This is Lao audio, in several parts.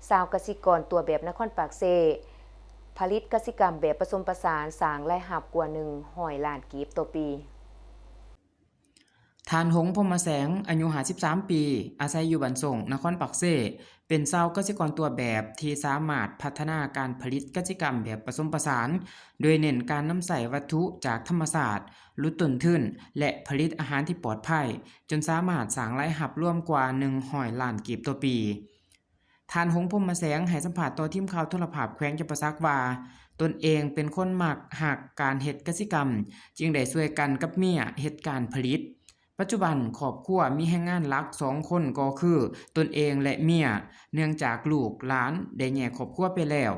ຊາວກະສິກອນຕົວແບບນະຄອນປາກເຊ ຜະລິດກະສິກຳແບບປະສົມປະສານ ສ້າງລາຍຮັບກວ່າໜຶ່ງຮ້ອຍລ້ານກີບຕໍ່ປີ. ທ່ານ ຫົງ ພົມມະແສງ ອາຍຸຫ້າສິບສາມປີ, ອາໄສຢູ່ບ້ານສົງ ນະຄອນປາກເຊ, ເປັນຊາວກະສິກອນຕົວແບບທີ່ສາມາດພັດທະນາການຜະລິດກະສິກຳແບບປະສົມປະສານ, ໂດຍເນັ້ນການນຳໃຊ້ວັດຖຸຈາກທຳມະຊາດ, ຫຼຸດຕົ້ນທຶນ ແລະ ຜະລິດອາຫານທີ່ປອດໄພ, ຈົນສາມາດສ້າງລາຍຮັບລວມກວ່າໜຶ່ງຮ້ອຍລ້ານກີບຕໍ່ປີ. ທ່ານ ຫົງ ພົມມະແສງ ໃຫ້ສຳພາດຕໍ່ທີມຂ່າວໂທລະພາບແຂວງຈຳປາສັກວ່າ, ຕົນເອງເປັນຄົນມັກຮັກການເຮັດກະສິກຳ, ຈຶ່ງໄດ້ຊ່ວຍກັນກັບເມຍເຮັດການຜະລິດ. ປັດຈຸບັນຄອບຄົວມີແຮງງານຫຼັກສອງຄົນ ກໍຄືຕົນເອງ ແລະ ເມຍ, ເນື່ອງຈາກລູກຫຼານໄດ້ແຍກຄອບຄົວໄປແລ້ວ.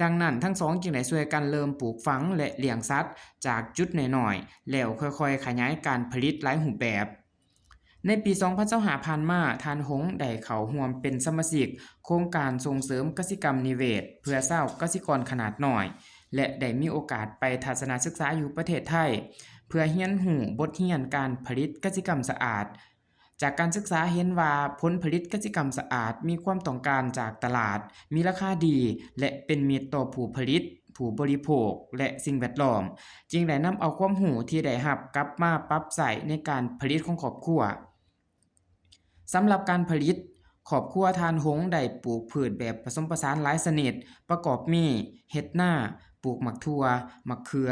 ດັ່ງນັ້ນ, ທັງສອງຈຶ່ງໄດ້ຊ່ວຍກັນເລີ່ມປູກຝັງ ແລະ ລ້ຽງສັດຈາກຈຸດນ້ອຍໆ, ແລ້ວຄ່ອຍໆຂະຫຍາຍການຜະລິດຫຼາຍຮູບແບບ. ໃນປີສອງພັນຊາວຫ້າຜ່ານມາ, ທ່ານ ຫົງ ໄດ້ເຂົ້າຮ່ວມເປັນສະມາຊິກໂຄງການສົ່ງເສີມກະສິກຳນິເວດ ເພື່ອຊາວກະສິກອນຂະໜາດນ້ອຍ ແລະ ໄດ້ມີໂອກາດໄປທັດສະນະສຶກສາຢູ່ປະເທດໄທ ເພື່ອຮຽນຮູ້ບົດຮຽນການຜະລິດກະສິກຳສະອາດ. ຈາກການສຶກສາເຫັນວ່າ ຜົນຜະລິດກະສິກຳສະອາດມີຄວາມຕ້ອງການຈາກຕະຫຼາດ, ມີລາຄາດີ ແລະ ເປັນມິດຕໍ່ຜູ້ຜະລິດ, ຜູ້ບໍລິໂພກ ແລະ ສິ່ງແວດລ້ອມ, ຈຶ່ງໄດ້ນຳເອົາຄວາມຮູ້ທີ່ໄດ້ຮັບກັບມາປັບໃຊ້ໃນການຜະລິດຂອງຄອບຄົວ. ສຳລັບການຜະລິດ, ຄອບຄົວທ່ານ ຫົງ ໄດ້ປູກພືດແບບປະສົມປະສານຫຼາຍຊະນິດ, ປະກອບມີ ເຫັດນາ, ປູກໝາກຖົ່ວ, ໝາກເຂືອ,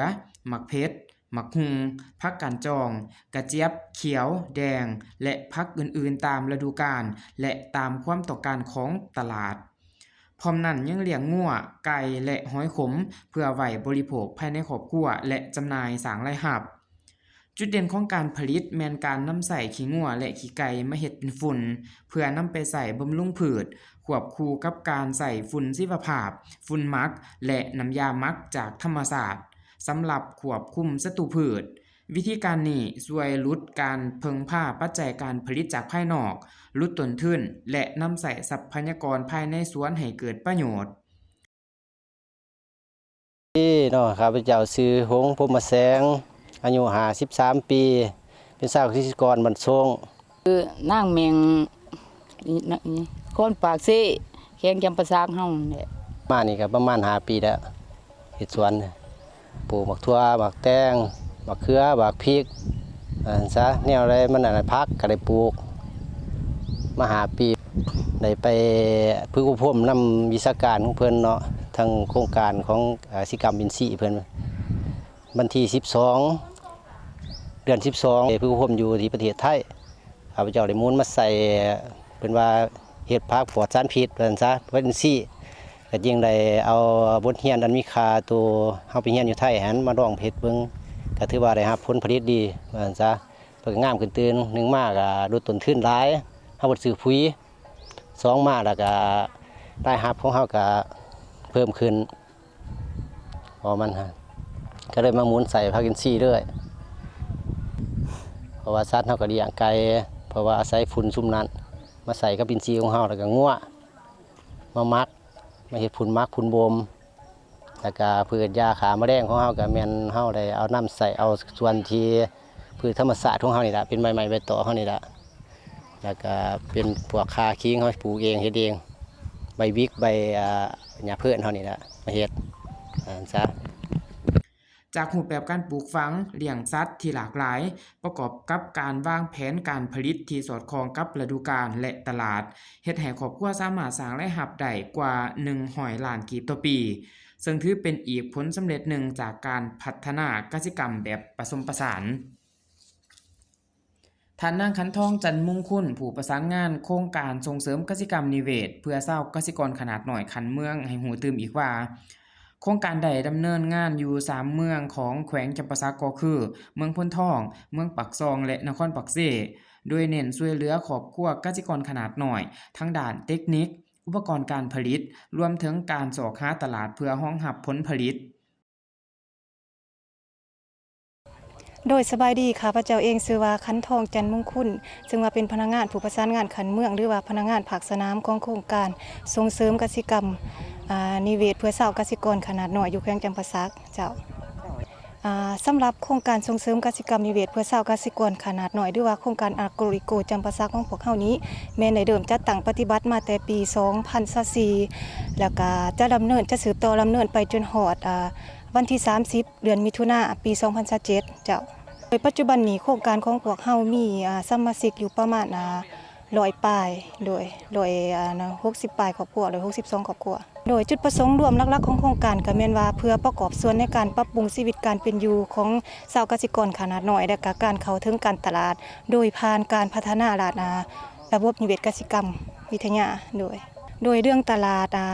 ໝາກເຜັດ, ໝາກຫຸ່ງ, ຜັກກາດຈອງ, ກະຈຽບຂຽວ, ແດງ ແລະ ຜັກອື່ນໆຕາມລະດູການ ແລະ ຕາມຄວາມຕ້ອງການຂອງຕະຫຼາດ. ພ້ອມນັ້ນຍັງລ້ຽງງົວ, ໄກ່ ແລະ ຫອຍຂົມ ເພື່ອໄວ້ບໍລິໂພກພາຍໃນຄອບຄົວ ແລະ ຈຳໜ່າຍສ້າງລາຍຮັບ. ຈຸດເດັ່ນຂອງການຜະລິດແມ່ນການນຳໃຊ້ຂີ້ງົວ ແລະ ຂີ້ໄກ່ມາເຮັດເປັນຝຸ່ນ ເພື່ອນຳໄປໃຊ້ບຳລຸງພືດ, ຄວບຄູ່ກັບການໃຊ້ຝຸ່ນຊີວະພາບ, ຝຸ່ນໝັກ ແລະ ນ້ຳຢາໝັກຈາກທຳມະຊາດ ສຳລັບຄວບຄຸມສັດຕູພືດ. ວິທີການນີ້ຊ່ວຍຫຼຸດການເພິ່ງພາປັດໄຈການຜະລິດຈາກພາຍນອກ, ຫຼຸດຕົ້ນທຶນ ແລະ ນຳໃຊ້ຊັບພະຍາກອນພາຍໃນສວນໃຫ້ເກີດປະໂຫຍດ. ເນາະ ຂ້າພະເຈົ້າຊື່ ຫົງ ພົມມະແສງ, ອາຍຸຫ້າສິບສາມປີ, ເປັນຊາວກະສິກອນບ້ານໂຊງ. ນາງແມງ ນະ ນະຄອນປາກເຊ ແຂວງຈຳປາສັກເຮົານີ້ແຫຼະ. ມານີ້ກໍປະມານຫ້າປີແລ້ວ ເຮັດສວນ ປູກໝາກຖົ່ວ ໝາກແຕງ ໝາກເຂືອ ໝາກພິກ ວ່າຊັ້ນຊະ. ແນວໃດມັນອັນນັ້ນ ຜັກກໍໄດ້ປູກມາຫ້າປີ ໄດ້ໄປຝຶກອົບຮົມນຳວິຊາການຂອງເພິ່ນເນາະ ທາງໂຄງການຂອງ ອາ ກະສິກຳອິນຊີເພິ່ນ. ວັນທີສິບສອງ ເດືອນສິບສອງ ໄດ້ຝຶກອົບຮົມຢູ່ທີ່ປະເທດໄທ. ຂ້າພະເຈົ້າໄດ້ໝູນມາໃສ່ ເພິ່ນວ່າເຮັດຜັກປອດສານພິດ ວ່າຊັ້ນຊະ ເປັນຈັ່ງຊີ້ ກໍຈຶ່ງໄດ້ເອົາບົດຮຽນອັນມີຄ່າໂຕເຮົາໄປຮຽນຢູ່ໄທຫັ້ນ ມາລອງເຮັດເບິ່ງ ກໍຖືວ່າໄດ້ຮັບຜົນຜະລິດດີ ວ່າຊັ້ນຊະ. ເພິ່ນກໍງາມຂຶ້ນຕື່ມໜຶ່ງມາກໍຫຼຸດຕົ້ນທຶນຫຼາຍ ເຮົາບໍ່ໄດ້ຊື້ປຸຍ, ສອງມາແລ້ວກໍລາຍຮັບຂອງເຮົາກໍເພີ່ມຂຶ້ນ. ພໍມັນຫາ ກໍເລີຍມາໝູນໃສ່ຜັກອິນຊີເລີຍ ເພາະວ່າສັດເຮົາກໍລ້ຽງໄກ່ ເພາະວ່າອາໄສຝຸ່ນຊຸມນັ້ນ ມາໃສ່ກັບອິນຊີຂອງເຮົາ ແລ້ວກໍງົວ ມາໝັກ ມາເຮັດຝຸ່ນໝັກຝຸ່ນບົ່ມ ແລ້ວກໍພືດຢາຂ້າມະແລງຂອງເຮົາ ກໍແມ່ນເຮົາໄດ້ເອົານຳໃຊ້ເອົາສ່ວນທີ່ ພືດທຳມະຊາດຂອງເຮົານີ້ລະ ເປັນໃບໄມ້ໃບຕອກເຮົານີ້ລະ ແລ້ວກະເປັນພວກຂ່າຂີງ ເຮົາປູກເອງເຮັດເອງ ໃບວິກ ໃບ ອາ ຫຍ້າເພີ້ນເຮົານີ້ລະ ມາເຮັດ ວ່າຊັ້ນຊະ. ຈາກຮູບແບບການປູກຝັງ, ລ້ຽງສັດທີ່ຫຼາກຫຼາຍ, ປະກອບກັບການວາງແຜນການຜະລິດທີ່ສອດຄ່ອງກັບລະດູການ ແລະ ຕະຫຼາດ, ເຮັດໃຫ້ຄອບຄົວສາມາດສ້າງລາຍຮັບໄດ້ກວ່າໜຶ່ງຮ້ອຍລ້ານກີບຕໍ່ປີ, ເຊິ່ງຖືເປັນອີກຜົນສຳເລັດໜຶ່ງຈາກການພັດທະນາກະສິກຳແບບປະສົມປະສານ. ທ່ານນາງ ຂັນທອງ ຈັນມຸງຄຸນ ຜູ້ປະສານງານໂຄງການສົ່ງເສີມກະສິກຳນິເວດ ເພື່ອຊາວກະສິກອນຂະໜາດນ້ອຍຂັ້ນເມືອງ ໃຫ້ຮູ້ຕື່ມອີກວ່າ, ໂຄງການໄດ້ດຳເນີນງານຢູ່ສາມເມືອງຂອງແຂວງຈຳປາສັກ ກໍຄື ເມືອງໂພນທອງ, ເມືອງປາກຊ່ອງ ແລະ ນະຄອນປາກເຊ, ໂດຍເນັ້ນຊ່ວຍເຫຼືອຄອບຄົວກະສິກອນຂະໜາດນ້ອຍ ທາງດ້ານເຕັກນິກ, ອຸປະກອນການຜະລິດ, ລວມເຖິງການຊອກຫາຕະຫຼາດເພື່ອຮອງຮັບຜົນຜະລິດ. ໂດຍ ສະບາຍດີ, ຂ້າພະເຈົ້າເອງຊື່ວ່າ ຂັນທອງ ຈັນມຸງຄຸນ, ເຊິ່ງວ່າເປັນພະນັກງານຜູ້ປະສານງານຂັ້ນເມືອງ ຫຼືວ່າພະນັກງານພາກສະໜາມຂອງໂຄງການສົ່ງເສີມກະສິກຳ ອາ ນິເວດ ເພື່ອຊາວກະສິກອນຂະໜາດນ້ອຍ ຢູ່ແຂວງຈຳປາສັກເຈົ້າ. ອ່າ ສຳລັບໂຄງການສົ່ງເສີມກະສິກຳນິເວດເພື່ອຊາວກະສິກອນຂະໜາດນ້ອຍ ຫຼືວ່າໂຄງການອາໂກລິໂກຈຳປາສັກຂອງພວກເຮົານີ້ ແມ່ນໄດ້ເລີ່ມຈັດຕັ້ງປະຕິບັດມາແຕ່ປີສອງພັນຊາວສີ່ ແລ້ວກະຈະດຳເນີນ ຈະສືບຕໍ່ດຳເນີນໄປຈົນຮອດ ອ່າ ວັນທີສາມສິບ ເດືອນມິຖຸນາ ປີສອງພັນຊາວເຈັດ ເຈົ້າ. ໂດຍປັດຈຸບັນນີ້ໂຄງການຂອງພວກເຮົາມີ ອ່າ ສະມາຊິກຢູ່ປະມານ ອ່າ ຮ້ອຍປາຍ ໂດຍ ຮ້ອຍ ອ່າ ຫົກສິບປາຍຄອບຄົວ ຮ້ອຍຫົກສິບສອງຄອບຄົວ. ໂດຍຈຸດປະສົງລວມຫຼັກໆຂອງໂຄງການກໍແມ່ນວ່າ ເພື່ອປະກອບສ່ວນໃນການປັບປຸງຊີວິດການເປັນຢູ່ຂອງຊາວກະສິກອນຂະໜາດນ້ອຍ ແລະກະການເຂົ້າເຖິງການຕະຫຼາດ ໂດຍຜ່ານການພັດທະນາລາດ ອ່າ ລະບົບນິເວດກະສິກຳວິທະຍາ ໂດຍ ໂດຍເລື່ອງຕະຫຼາດ ອ່າ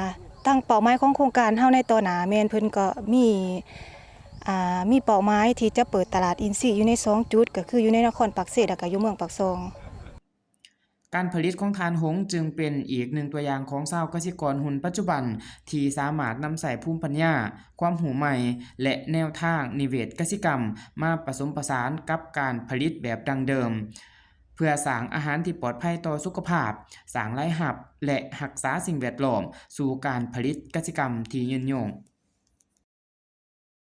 ຕັ້ງເປົ້າໝາຍຂອງໂຄງການເຮົາໃນຕໍ່ໜ້າແມ່ນເພິ່ນກໍມີ ອ່າ ມີເປົ້າໝາຍທີ່ຈະເປີດຕະຫຼາດອິນຊີຢູ່ໃນສອງຈຸດ ກໍຄືຢູ່ໃນນະຄອນປາກເຊ ແລະກະຢູ່ເມືອງປາກຊ່ອງ. ການຜະລິດຂອງທ່ານຫົງຈຶ່ງເປັນອີກໜຶ່ງຕົວຢ່າງຂອງຊາວກະສິກອນຮຸ່ນປັດຈຸບັນ ທີ່ສາມາດນຳໃຊ້ພູມປັນຍາ, ຄວາມຮູ້ໃໝ່ ແລະ ແນວທາງນິເວດກະສິກຳມາປະສົມປະສານກັບການຜະລິດແບບດັ້ງເດີມ ເພື່ອສ້າງອາຫານທີ່ປອດໄພຕໍ່ສຸຂະພາບ, ສ້າງລາຍຮັບ ແລະ ຮັກສາສິ່ງແວດລ້ອມສູ່ການຜະລິດກະສິກຳທີ່ຍືນຍົງ.